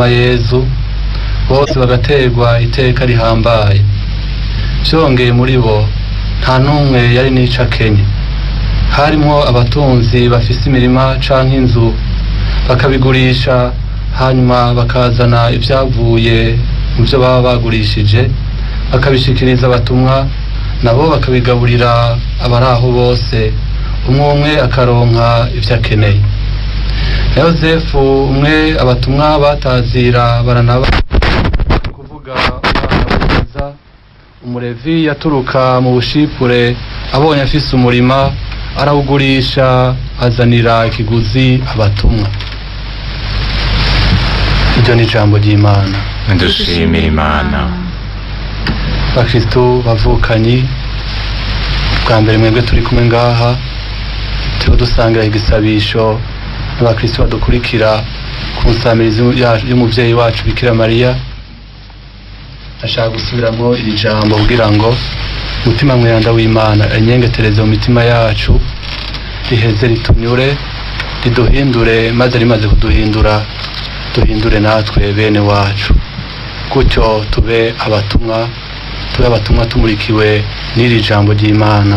ry'Umukama Yezu, bose bagaterwa iteka rihambaye. Vyongeye muri bo nta n'umwe yari n'ico akenye. Harimwo abatunzi bafise imirima canke inzu, bakabigurisha, hanyuma bakazana ivyavuye mu vyo baba bagurishije, bakabishikiriza abatumwa, nabo bakabigaburira abari aho bose, umwe umwe akaronka ivyo akeneye. Na Yozefu umwe abatumwa batazira Baranaba, kuvuga umwana w'Umukiza, umurevi yaturuka mu Bushipure, abonye afise umurima arawugurisha, azanira ikiguzi abatumwa. Iryo ni ijambo ry'Imana. Dushimira Imana. Bakristu bavukanyi, bwa mbere mwebwe turi kumwe ngaha turiko dusangira igisabisho, n'abakristu badukurikira ku nsamirizi y'umuvyeyi wacu Bikira Mariya, ashaka gusubiramwo iri jambo kugira ngo Mutima Mweranda w'Imana anyengetereze mu mitima yacu, riheze ritunyure, riduhindure, maze rimaze kuduhindura duhindure natwe bene wacu, gutyo tube abatumwa, tube abatumwa tumurikiwe n'iri jambo ry'Imana,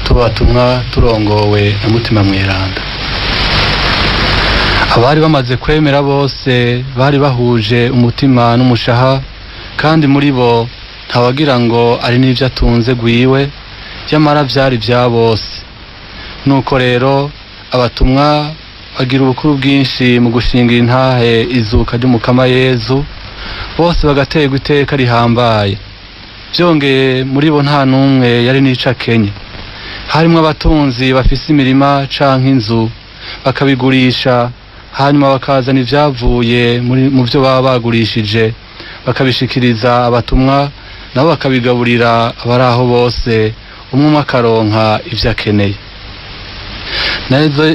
tube abatumwa turongowe na Mutima Mweranda. Abari bamaze kwemera bose bari bahuje umutima n'umushaha, kandi muri bo ntawagira ngo ari n'ivyo atunze gwiwe, nyamara vyari vya bose. Nuko rero abatumwa bagira ubukuru bwinshi mu gushingira intahe izuka ry'Umukama Yezu, bose bagaterwa iteka rihambaye. Vyongeye muri bo nta n'umwe yari n'ico akenye. Harimwo abatunzi bafise imirima canke inzu, bakabigurisha, hanyuma bakazana ivyavuye mu vyo baba bagurishije, bakabishikiriza abatumwa, nabo bakabigaburira abari aho bose, umwe umwe akaronka ivyo akeneye.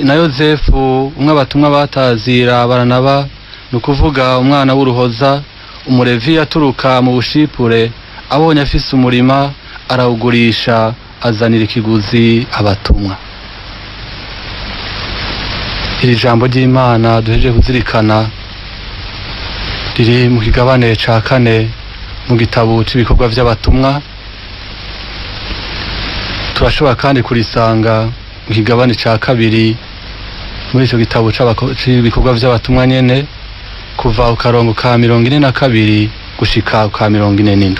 Na Yozefu umwe abatumwa batazira Baranaba, ni ukuvuga umwana w'uruhoza, umurevi yaturuka mu Bushipure, abonye afise umurima arawugurisha, azanira ikiguzi abatumwa. Iri jambo ry'Imana duhejeje kuzirikana riri mu kigabane ca kane mu gitabo c'ibikorwa vy'abatumwa. Turashobora kandi kurisanga mu kigabane ca kabiri muri ico gitabo c'ibikorwa vy'abatumwa nyene, kuva ku karongo ka 42 gushika ka 47.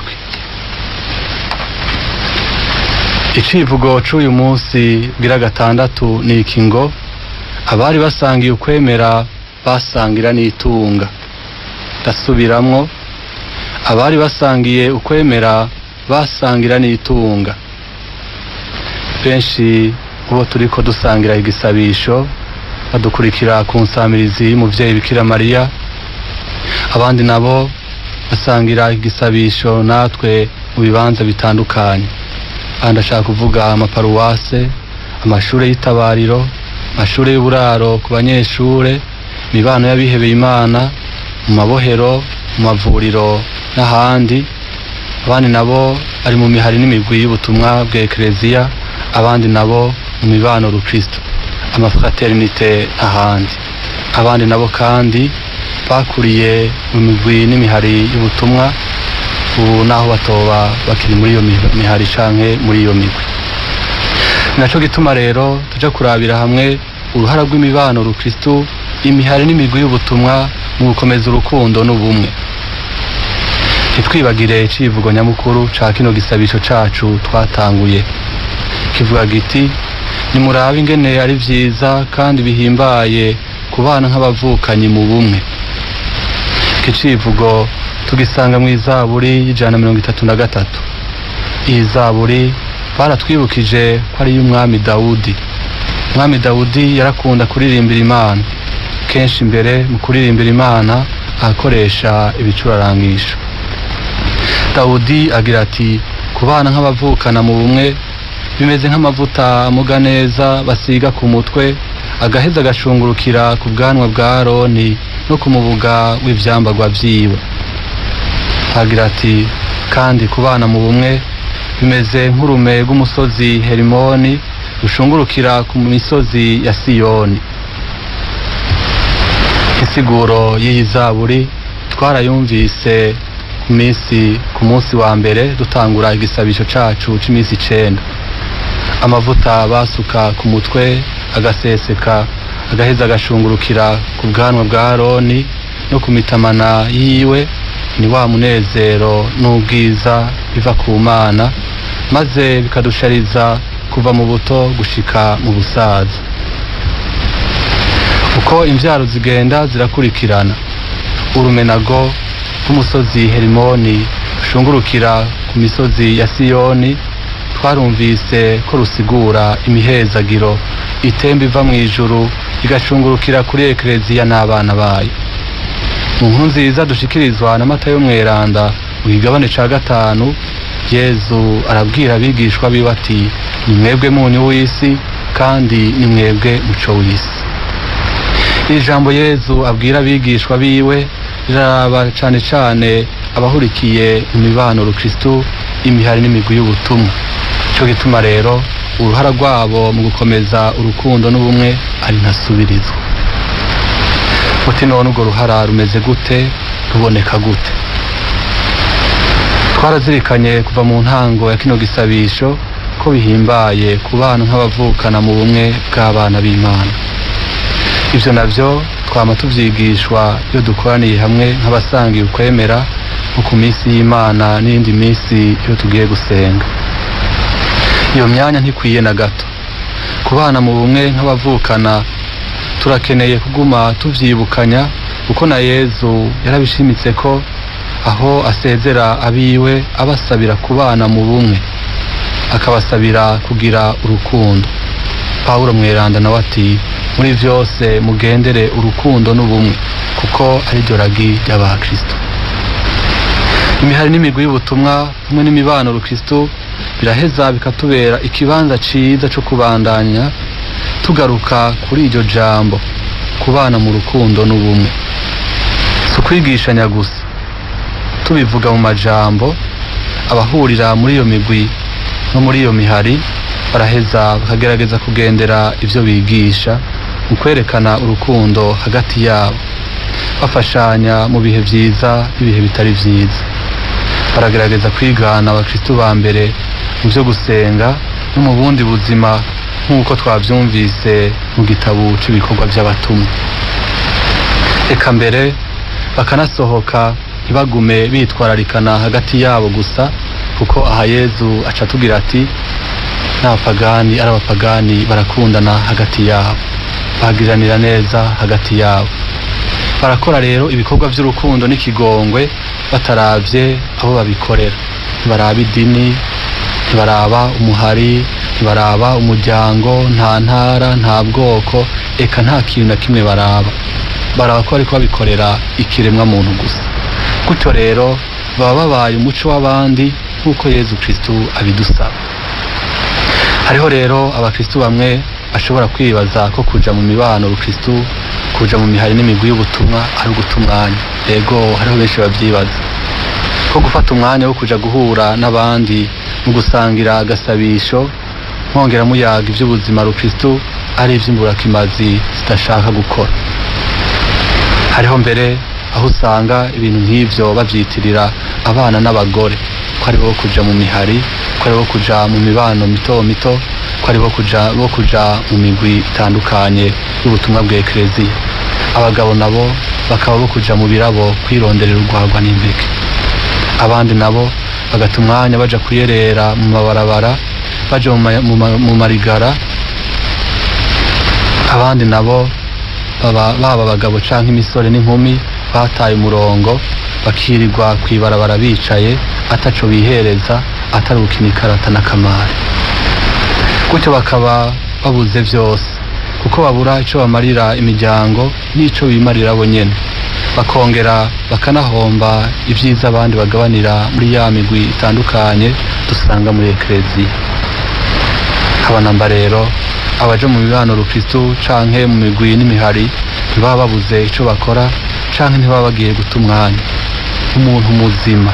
Icivugo c'uyu munsi bwira gatandatu ni iki ngo: abari basangiye ukwemera basangira n'itunga. Ndasubiramwo: abari basangiye ukwemera basangira n'itunga. Benshi ubo turiko dusangira igisabisho badukurikira ku nsamirizi y'umuvyeyi Bikira Mariya, abandi nabo basangira igisabisho natwe mu bibanza bitandukanye. Aha ndashaka kuvuga amaparuwase, amashure y'itabariro, amashure y'uburaro ku banyeshure, imibano y'abihebeye Imana, mu mabohero, mu mavuriro n'ahandi. Abandi nabo bari mu mihari n'imigwi y'ubutumwa bwa Ekereziya, abandi nabo mu mibano rukristo, amafraternite n'ahandi. Abandi nabo kandi bakuriye mu migwi n'imihari y'ubutumwa, ubu naho batoba bakiri muri iyo mihari canke muri iyo migwi. Naco gituma rero tuja kurabira hamwe uruhara rw'imibano rukristo, imihari n'imigwi y'ubutumwa mu gukomeza urukundo n'ubumwe. Ntitwibagire icivugo nyamukuru ca kino gisabisho cacu twatanguye, kivuga giti: nimurabe ingene ari vyiza kandi bihimbaye kubana nk'abavukanyi mu bumwe. Iki civugo tugisanga mw'izaburi y'133. Iyi zaburi baratwibukije ko ari iy'umwami Dawudi. Umwami Dawudi yarakunda kuririmbira Imana. Kenshi imbere mu kuririmbira Imana akoresha ibicurarangisho. Dawudi agira ati: kubana nk'abavukana mu bumwe bimeze nk'amavuta amuga neza basiga ku mutwe, agaheza agashungurukira ku bwanwa bwa Aroni no ku mubuga w'ivyambagwa vyiwe. Agira ati kandi kubana mu bumwe bimeze nk'urume rw'umusozi Herimoni rushungurukira ku misozi ya Siyoni. Insiguro y'iyi zaburi Twarayumvise ku minsi ku munsi wa mbere dutangura igisabisho cacu c'iminsi 9. Amavuta basuka ku mutwe agaseseka, agaheza agashungurukira ku bwanwa bwa Aroni no ku mitamana yiwe, ni wa munezero n'ubwiza biva ku Mana, maze bikadushariza kuva mu buto gushika mu busaza. Uko imvyaro zigenda zirakurikirana, urumenago rw'umusozi Herimoni rushungurukira ku misozi ya Siyoni, twarumvise ko rusigura imihezagiro itemba iva mu ijuru igashungurukira kuri Ekleziya n'abana bayo. Mu nkuru nziza dushikirizwa na Matayo Mweranda mu kigabane ca 5, Yezu arabwira abigishwa biwe ati: ni mwebwe munyu w'isi kandi ni mwebwe muco w'isi. Iri jambo Yezu abwira abigishwa biwe riraraba cane cane abahurikiye mu mibano rukristu, imihari n'imigwi y'ubutumwa. Ico gituma rero uruhara rwabo mu gukomeza urukundo n'ubumwe ari ntasubirizwa. Uti none urwo ruhara rumeze gute, ruboneka gute? Twarazirikanye kuva mu ntango ya kino gisabisho ko bihimbaye ku bana nk'abavukana mu bumwe bw'abana b'Imana. Ivyo navyo twama tuvyigishwa iyo dukoraniye hamwe nk'abasangiye ukwemera, nko ku minsi y'Imana n'iyindi minsi iyo tugiye gusenga. Iyo myanya ntikwiye na gato. Kubana mu bumwe nk'abavukana turakeneye kuguma tuvyibukanya, kuko na Yezu yarabishimitse ko aho asezera abiwe abasabira kubana mu bumwe, akabasabira kugira urukundo. Pawulo Mweranda nawe ati: muri vyose mugendere urukundo n'ubumwe, kuko ari ryo ragi ry'abakristo. Imihari n'imigwi y'ubutumwa hamwe n'imibano rukristo biraheza bikatubera ikibanza ciza co kubandanya tugaruka kuri iryo jambo, kubana mu rukundo n'ubumwe. Si ukwigishanya gusa tubivuga mu majambo, abahurira muri iyo migwi no muri iyo mihari baraheza bakagerageza kugendera ivyo bigisha mu kwerekana urukundo hagati yabo, bafashanya mu bihe vyiza n'ibihe bitari vyiza. Baragerageza kwigana abakristu ba mbere mu vyo gusenga no mu bundi buzima, nk'uko twavyumvise mu gitabo c'ibikorwa vy'abatumwa. Eka mbere bakanasohoka, ntibagume bitwararikana hagati yabo gusa, kuko aha Yezu aca atubwira ati n'abapagani ari abapagani barakundana hagati yabo, bagiranira neza hagati yabo. Barakora rero ibikorwa vy'urukundo n'ikigongwe bataravye abo babikorera. Ntibaraba idini, ntibaraba umuhari, ntibaraba umuryango, nta ntara, nta bwoko, eka nta kintu na kimwe baraba. Baraba ko bariko babikorera ikiremwa muntu gusa. Gutyo rero baba babaye umuco w'abandi nk'uko Yezu Kristu abidusaba. Hariho rero abakristu bamwe bashobora kwibaza ko kuja mu mibano rukristu, kuja mu mihari n'imigwi y'ubutumwa ari uguta umwanya. Ego, hariho benshi bavyibaza ko gufata umwanya wo kuja guhura n'abandi mu gusangira agasabisho mwongera muyaga ivy'ubuzima rukristu ari ivy'imburakimazi zidashaka gukora. Hariho mbere aho usanga ibintu nk'ivyo bavyitirira abana n'abagore, ko ari bo kuja mu mihari, ko ari bo kuja mu mibano mito mito, ko ari bo kuja mu migwi itandukanye y'ubutumwa bwa Ekleziya. Abagabo nabo bakaba bo kuja mu birabo kwironderera urwagwa n'impeke. Abandi nabo bagata umwanya baja kuyerera mu mabarabara, baja mu marigara. Abandi nabo baba abagabo canke imisore n'inkumi bataye umurongo, bakirirwa kwibarabara bicaye ataco bihereza, atari gukina ikarata n'akamari. Gutyo bakaba babuze vyose, kuko babura ico bamarira imiryango n'ico bimarira bo nyene, bakongera bakanahomba ivyiza abandi bagabanira muri ya migwi itandukanye dusanga muri Ekleziya. Habanamba rero abaja mu mibano rukristu canke mu migwi n'imihari ntibaba babuze ico bakora canke ntibaba bagiye guta umwanya. Umuntu muzima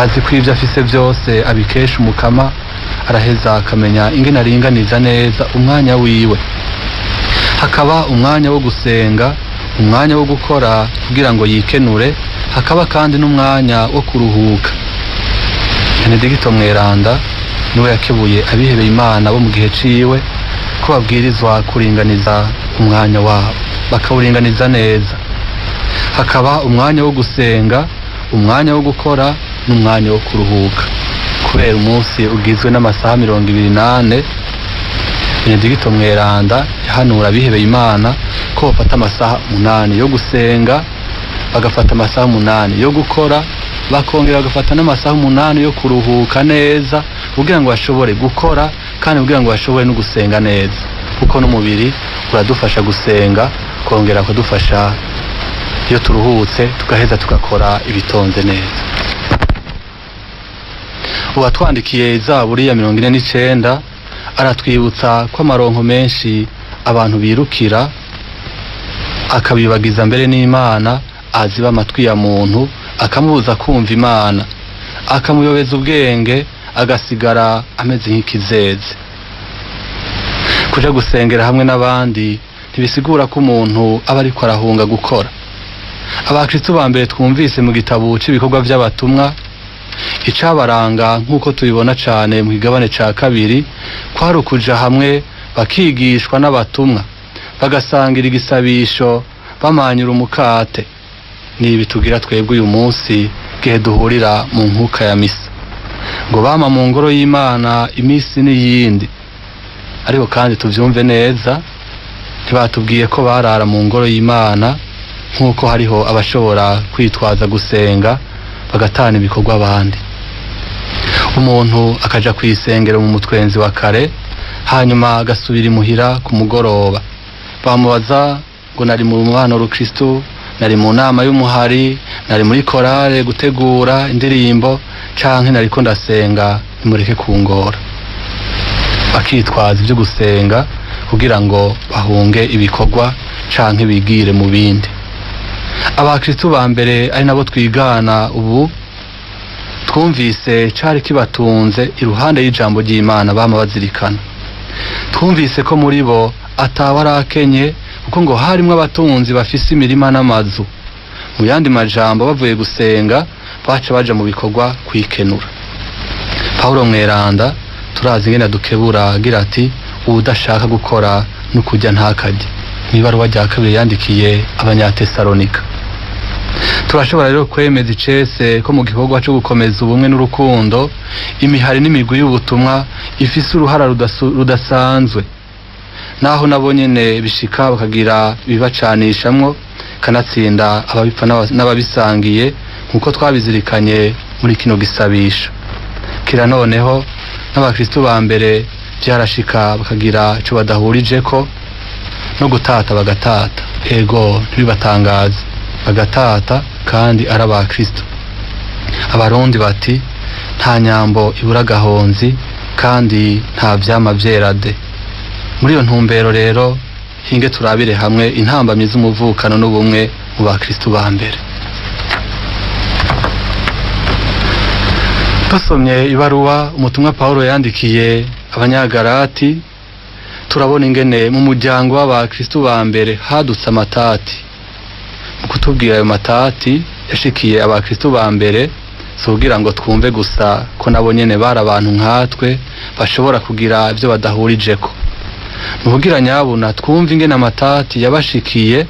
azi ko ivyo afise vyose abikesha umukama, araheza akamenya ingene aringaniza neza umwanya wiwe. Hakaba umwanya wo gusenga, Umwanya wo gukora kugira ngo yikenure, hakaba kandi n'umwanya wo kuruhuka. Benedikito Mweranda niwe yakebuye abihebeye Imana bo mu gihe ciwe ko babwirizwa kuringaniza umwanya wabo, bakawuringaniza neza, hakaba umwanya wo gusenga, umwanya wo gukora n'umwanya wo kuruhuka. Kubera umunsi ugizwe n'amasaha 24, Benedikito Mweranda yahanura abihebeye Imana ko bafata amasaha 8 yo gusenga, bagafata amasaha 8 yo gukora, bakongera bagafata n'amasaha 8 yo kuruhuka neza, kugira ngo bashobore gukora kandi kugira ngo bashobore no gusenga neza, kuko n'umubiri uradufasha gusenga, kongera kudufasha iyo turuhutse tugaheza tugakora ibitonze neza. Uwatwandikiye Izaburi ya 49 aratwibutsa ko amaronko menshi abantu birukira akabibagiza mbere n'Imana, aziba amatwi ya muntu akamubuza kumva Imana, akamuyobeza ubwenge, agasigara ameze nk'ikizeze. Kuja gusengera hamwe n'abandi ntibisigura ko umuntu aba ariko arahunga gukora. Abakristo ba mbere twumvise mu gitabo c'ibikorwa vy'abatumwa, icabaranga nk'uko tubibona cane mu kigabane ca 2, kwari ukuja hamwe bakigishwa n'abatumwa, bagasangira igisabisho, bamanyura umukate. Ni ibi tugira twebwe uyu munsi gihe duhurira mu nkuka ya misa. Ngo bama mu ngoro y'Imana iminsi n'iyindi. Ariko kandi tuvyumve neza, ntibatubwiye ko barara mu ngoro y'Imana, nk'uko hariho abashobora kwitwaza gusenga bagatana ibikorwa abandi. Umuntu akaja kw'isengero mu mutwenzi wa kare, hanyuma agasubira imuhira ku mugoroba. Bamubaza ngo nari mu mubano rukristo, nari mu nama y'umuhari, nari muri korale gutegura indirimbo, canke nariko ndasenga, nimureke kungora. Bakitwaza ivyo gusenga kugira ngo bahunge ibikorwa canke bigire mu bindi. Abakristo ba mbere ari nabo twigana ubu, twumvise cari kibatunze iruhande y'ijambo ry'Imana bama bazirikana. Twumvise ko muri bo atawarakenye, kuko ngo harimwo abatunzi bafise imirima n'amazu. Mu yandi majambo, bavuye gusenga baca baja mu bikorwa kwikenura. Paulo Mweranda turazi ingene adukebura agira ati: uwudashaka gukora no kurya ntakarye, mw'ibaruwa rya 2 yandikiye Abanyatesalonika. Turashobora rero kwemeza icese ko mu gikorwa co gukomeza ubumwe n'urukundo, imihari n'imigwi y'ubutumwa ifise uruhara rudasanzwe. Naho nabo nyene bishika bakagira ibibacanishamwo, kanatsinda ababipfa n'ababisangiye, nkuko twabizirikanye muri kino gisabisho. Kira noneho n'abakristo ba mbere vyarashika bakagira ico badahurijeko, no gutata bagatata. Ego, ntibibatangaze, bagatata kandi ari abakristo. Abarundi bati nta nyambo ibura agahonzi, kandi nta vyama vyera de. Muri iyo ntumbero rero, hinge turabire hamwe intambamyi z'umuvukano n'ubumwe mu bakristo ba mbere. Dusomye ibaruwa umutumwa Paulo yandikiye Abanyagalati, turabona ingene mu muryango w'abakristo ba mbere hadutse amatati. Mu kutubwira ayo matati yashikiye abakristo ba mbere, si kugira ngo twumve gusa ko nabo nyene bari abantu nkatwe bashobora kugira ivyo badahurijeko. Ni ukugira nyabuna twumve ingene amatati yabashikiye,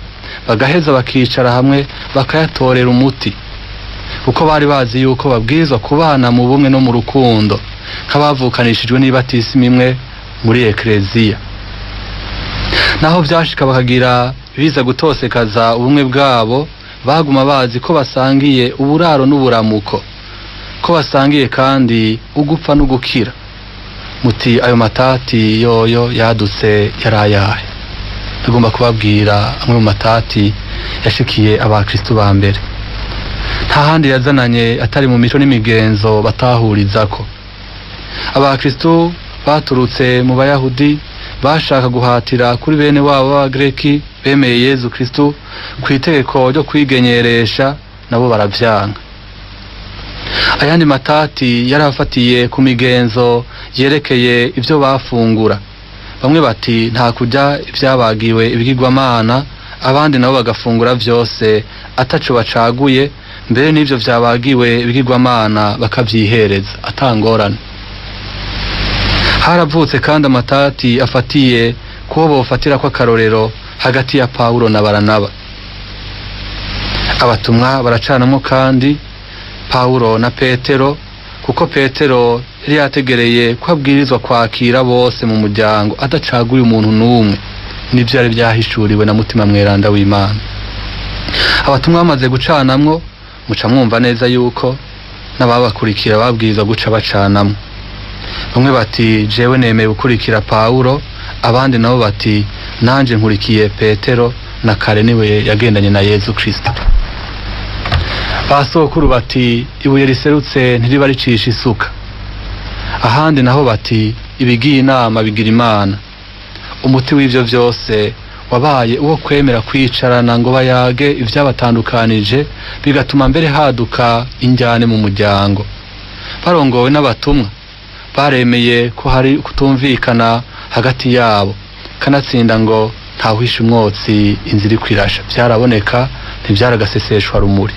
bagaheza bakicara hamwe bakayatorera umuti, kuko bari bazi yuko babwirizwa kubana mu bumwe no mu rukundo nk'abavukanishijwe n'ibatisimu imwe muri ekleziya. Naho vyashika bakagira biza gutosekaza ubumwe bwabo, baguma bazi ko basangiye uburaro n'uburamuko, ko basangiye kandi ugupfa n'ugukira. Muti ayo matati yoyo yadutse yarayahe? Tugomba kubabwira amwe mu matati yashikiye abakristo ba mbere. Nta handi yazananye atari mu mico n'imigenzo batahurizako. Abakristo baturutse mu Bayahudi bashaka guhatira kuri bene wabo b'Abagreki bemeye Yezu Kristo ku itegeko ryo kwigenyeresha, nabo baravyanka. Ayandi matati yarafatiye ku migenzo yerekeye ivyo bafungura. Bamwe bati nta kurya ivyabagiwe ibigirwamana, Abandi nabo bagafungura vyose ataco bacaguye, mbere n'ivyo vyabagiwe ibigirwamana bakavyihereza atangorane. Haravutse kandi amatati afatiye kubo bofatira ko akarorero hagati ya Pawulo na Baranaba. Abatumwa baracanamwo kandi Pawulo na Petero, kuko Petero yari yategereye ko abwirizwa kwakira bose mu muryango adacaguye umuntu n'umwe, nivyo yari vyahishuriwe na Mutima Mweranda w'Imana. Abatumwa bamaze gucanamwo, muca mwumva neza yuko n'ababakurikira babwirizwa guca bacanamwo. Bamwe bati: "Jewe nemeye gukurikira Pawulo", abandi nabo bati: "Nanje nkurikiye Petero, na kare niwe yagendanye na Yezu Kristo." Basokuru bati: "Ibuye riserutse ntiriba ricisha isuka." Ahandi naho bati: "Ibigiye inama bigira Imana." Umuti w'ivyo vyose wabaye uwo kwemera kwicarana ngo bayage ivyabatandukanije, bigatuma mbere haduka injyane mu muryango. Barongowe n'abatumwa, baremeye ko hari kutumvikana hagati yabo, kanatsinda ngo ntawuhisha umwotsi inzira ikwirasha. Vyaraboneka, ntivyaragaseseshwa rumuri.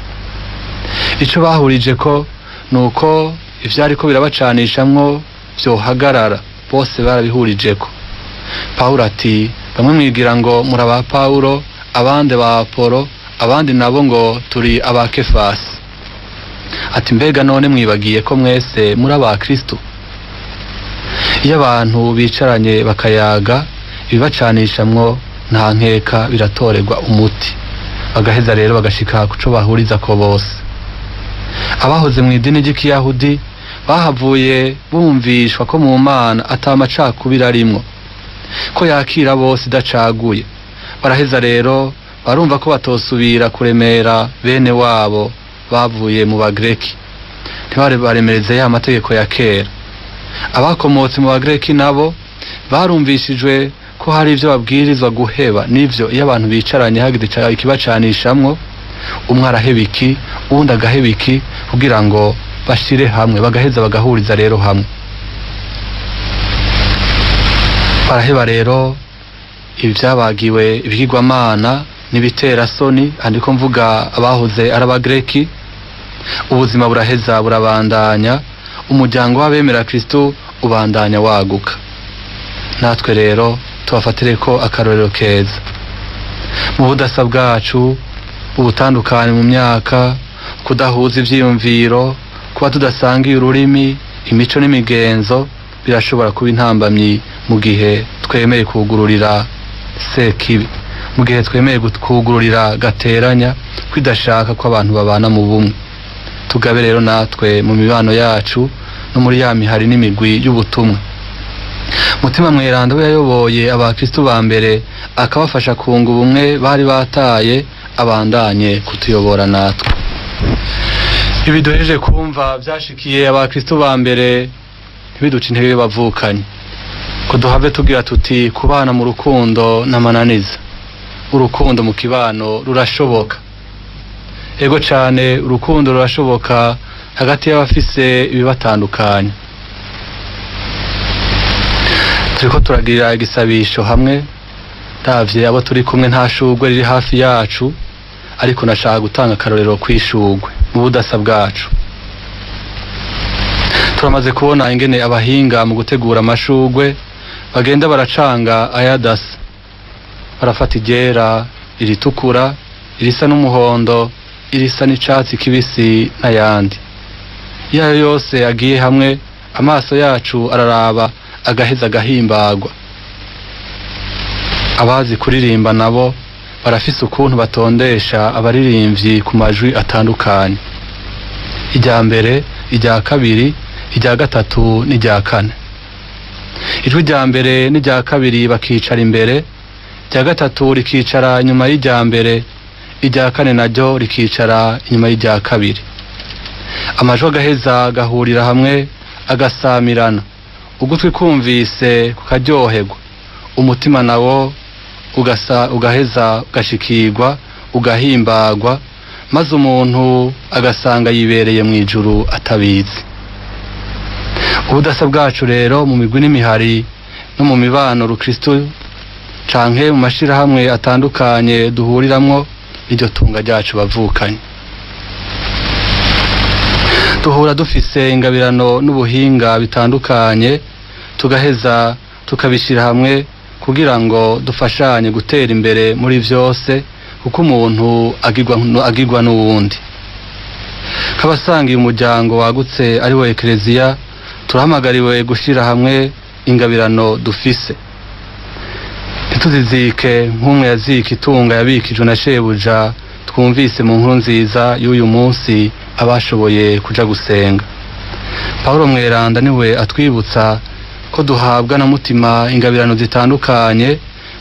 Ico bahurije ko nuko ivyariko birabacanishamwo vyohagarara, bose barabihurijeko. Pawulo ati: "Bamwe mwigira ngo muri aba Pawulo, abandi ba Apolo, abandi nabo ngo turi aba Kefasi." Ati: "Mbega none mwibagiye ko mwese muri aba Kristo?" Iyo abantu bicaranye bakayaga ibibacanishamwo, nta nkeka biratorerwa umuti, bagaheza rero bagashika kuco bahuriza ko bose. Abahoze mu idini ry'ikiyahudi bahavuye bumvishwa ko mu Mana ata macakubiri arimwo, ko yakira bose idacaguye. Baraheza rero barumva ko batosubira kuremera bene wabo bavuye mu Bagreki, ntibare baremereze ya mategeko ya kera. Abakomotse mu Bagreki nabo barumvishijwe ko hari ivyo babwirizwa guheba. Nivyo, iyo abantu bicaranye hagize ikibacanishamwo, umwe araheba iki, uwundi agaheba iki, kugira ngo bashire hamwe, bagaheza bagahuriza rero hamwe. Baraheba rero ibyabagiwe ibigirwamana n'ibiterasoni, andiko mvuga abahoze ari Abagreki. Ubuzima buraheza burabandanya, umuryango w'abemera Kristo ubandanya waguka. Natwe rero tubafatire ko akarorero keza mu budasa bwacu, ubutandukane mu myaka, kudahuza ivyiyumviro, kuba tudasangiye ururimi, imico n'imigenzo, birashobora kuba intambamyi mu gihe twemeye kugururira sekibi, mu gihe twemeye kugururira gateranya kwidashaka ko abantu babana mu bumwe. Tugabe rero natwe mu mibano yacu no muri ya mihari n'imigwi y'ubutumwa. Mutima Mweranda we yayoboye abakristo ba mbere akabafasha kunga ubumwe bari bataye, abandanye kutuyobora natwe. Ibi duhejeje kumva vyashikiye abakristo ba mbere ntibiduce intege bavukanye, ko duhave tugira tuti kubana mu rukundo n'amananiza. Urukundo mu kibano rurashoboka, ego cane, urukundo rurashoboka hagati y'abafise ibibatandukanya. Turiko turagirira igisabisho hamwe, ndavye abo turi kumwe nta shurwe riri hafi yacu, ariko nashaka gutanga akarorero kw'ishurwe mu budasa bwacu. Turamaze kubona ingene abahinga mu gutegura amashurwe bagenda baracanga ayadasa, barafata iryera, iritukura, irisa n'umuhondo, irisa n'icatsi kibisi n'ayandi. Iyo ayo yose agiye hamwe, amaso yacu araraba agaheza agahimbagwa. Abazi kuririmba nabo barafise ukuntu batondesha abaririmbyi ku majwi atandukanye: irya mbere, irya kabiri, irya gatatu n'irya kane. Ijwi rya mbere n'irya kabiri bakicara imbere, irya gatatu rikicara inyuma y'irya mbere, irya kane naryo rikicara inyuma y'irya kabiri. Amajwi agaheza agahurira hamwe agasamirana, ugutwi kumvise kukaryoherwa, umutima nawo ugaheza ugashikirwa, ugahimbagwa, maze umuntu agasanga yibereye mu ijuru atabizi. Ubudasa bwacu rero mu migwi n'imihari no mu mibano rukristo Canke mu mashirahamwe atandukanye duhuriramwo, iryo tunga ryacu bavukanye. Duhura dufise ingabirano n'ubuhinga bitandukanye, tugaheza tukabishyira hamwe kugira ngo dufashanye gutera imbere muri vyose, kuko umuntu agirwa n'uwundi. Nk'abasangiye umuryango wagutse ari wo Ekereziya, turahamagariwe gushyira hamwe ingabirano dufise, ntituzizike nk'umwe yazika itunga yabikijwe na shebuja twumvise mu nkuru nziza y'uyu munsi abashoboye kuja gusenga. Paulo Mweranda niwe atwibutsa ko duhabwa na Mutima ingabirano zitandukanye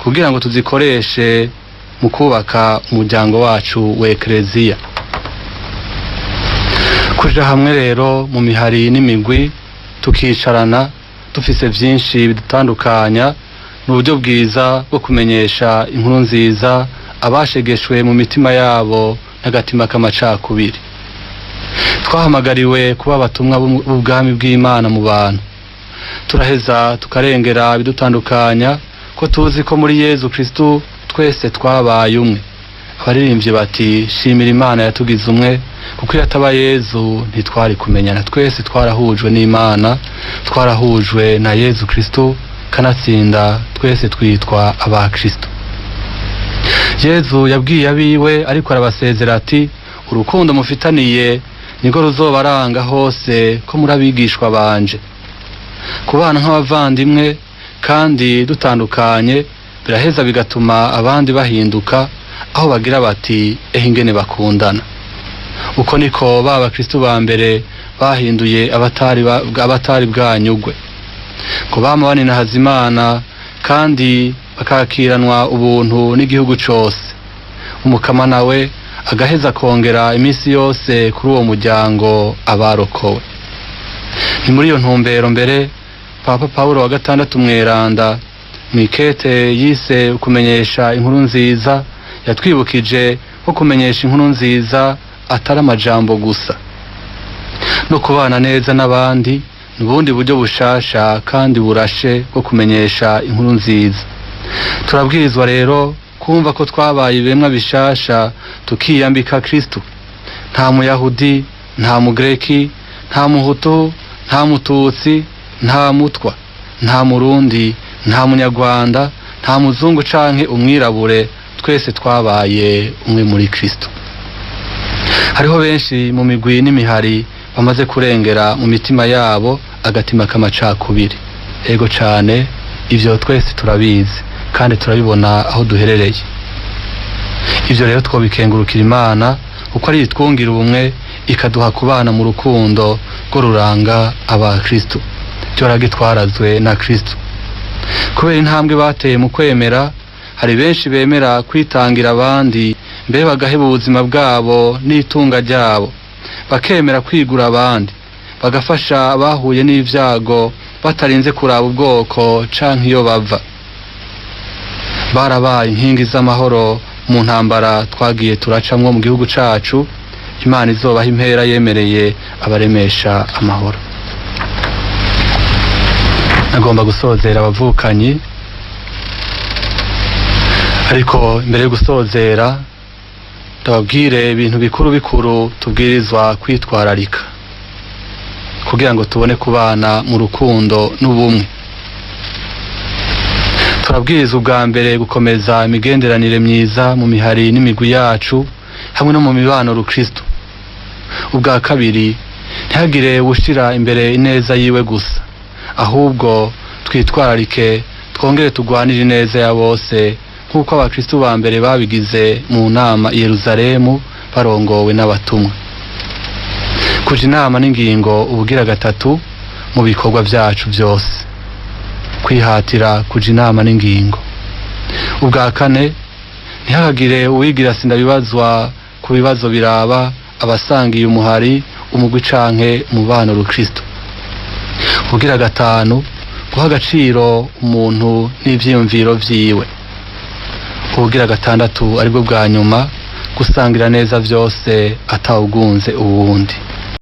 kugira ngo tuzikoreshe mu kubaka umuryango wacu wa Ekereziya. Kuja hamwe rero mu mihari n'imigwi, tukicarana dufise vyinshi bidutandukanya, ni uburyo bwiza bwo kumenyesha inkuru nziza abashegeshwe mu mitima yabo n'agatima k'amacakubiri. Twahamagariwe kuba abatumwa b'ubwami bw'Imana mu bantu. Turaheza tukarengera ibidutandukanya, ko tuzi ko muri Yezu Kristu twese twabaye umwe. Abaririmbyi bati: "Shimira Imana yatugize umwe, kuko iyo ataba Yezu ntitwari kumenyana." Twese twarahujwe n'Imana, twarahujwe na Yezu Kristu, kanatsinda twese twitwa aba Kristo. Yezu yabwiye abiwe ariko arabasezera ati: "Urukundo mufitaniye niko ruzobaranga hose ko muri abigishwa banje." Kubana nk'abavandimwe kandi dutandukanye biraheza bigatuma abandi bahinduka, aho bagira bati: "Ehe ingene bakundana!" Uko niko ba bakristu ba mbere bahinduye abatari bwanyugwe, ngo bama baninahaza Imana kandi bakakiranwa ubuntu n'igihugu cose. Umukama nawe agaheza akongera iminsi yose kuri uwo muryango abarokowe. Ni muri iyo ntumbero mbere Papa Paulo wa gatandatu Mweranda, mw'ikete yise "Kumenyesha inkuru nziza", yatwibukije ko kumenyesha inkuru nziza atari amajambo gusa, no kubana neza n'abandi ni ubundi buryo bushasha kandi burashe bwo kumenyesha inkuru nziza. Turabwirizwa rero kumva ko twabaye ibiremwa bishasha, tukiyambika Kristo. Nta muyahudi, nta mugreki, nta muhutu, nta mututsi, nta mutwa, nta murundi, nta munyarwanda, nta muzungu canke umwirabure, twese twabaye umwe muri Kristo. Hariho benshi mu migwi n'imihari bamaze kurengera mu mitima yabo agatima k'amacakubiri. Ego cane, ivyo twese turabizi kandi turabibona aho duherereye. Ivyo rero twobikengurukira Imana, kuko ari itwungira ubumwe, ikaduha kubana mu rukundo rwo ruranga abakristo, ryo twarazwe na Kristo. Kubera intambwe bateye mu kwemera, hari benshi bemera kwitangira abandi, mbere bagaheba ubuzima bwabo n'itunga ryabo, bakemera kwigura abandi, bagafasha abahuye n'ivyago batarinze kuraba ubwoko canke iyo bava. Barabaye inkingi z'amahoro mu ntambara twagiye turacamwo mu gihugu cacu. Imana izobaha impera yemereye abaremesha amahoro. Nagomba gusozera abavukanyi, ariko imbere yo gusozera ndababwire ibintu bikuru bikuru tubwirizwa kwitwararika kugira ngo tubone kubana mu rukundo n'ubumwe. Turabwirizwa ubwa mbere gukomeza imigenderanire myiza mu mihari n'imigwi yacu hamwe no mu mibano rukristo. Ubwa kabiri, ntihagire ushira imbere ineza yiwe gusa, ahubwo twitwararike twongere tugwanire ineza ya bose, nk'uko abakristo ba mbere babigize mu nama i Yerusalemu barongowe n'abatumwa. Kuja inama n'ingingo ubugira gatatu mu bikorwa vyacu vyose, kwihatira kuja inama n'ingingo. Ubwa kane, ntihagire uwigira sindabibazwa ku bibazo biraba abasangiye umuhari, umugwi canke umubano rukristo. Ubugira gatanu, guha agaciro umuntu n'ivyiyumviro vyiwe. Ubugira gatandatu, aribwo bwa nyuma, gusangira neza vyose atawugunze uwundi.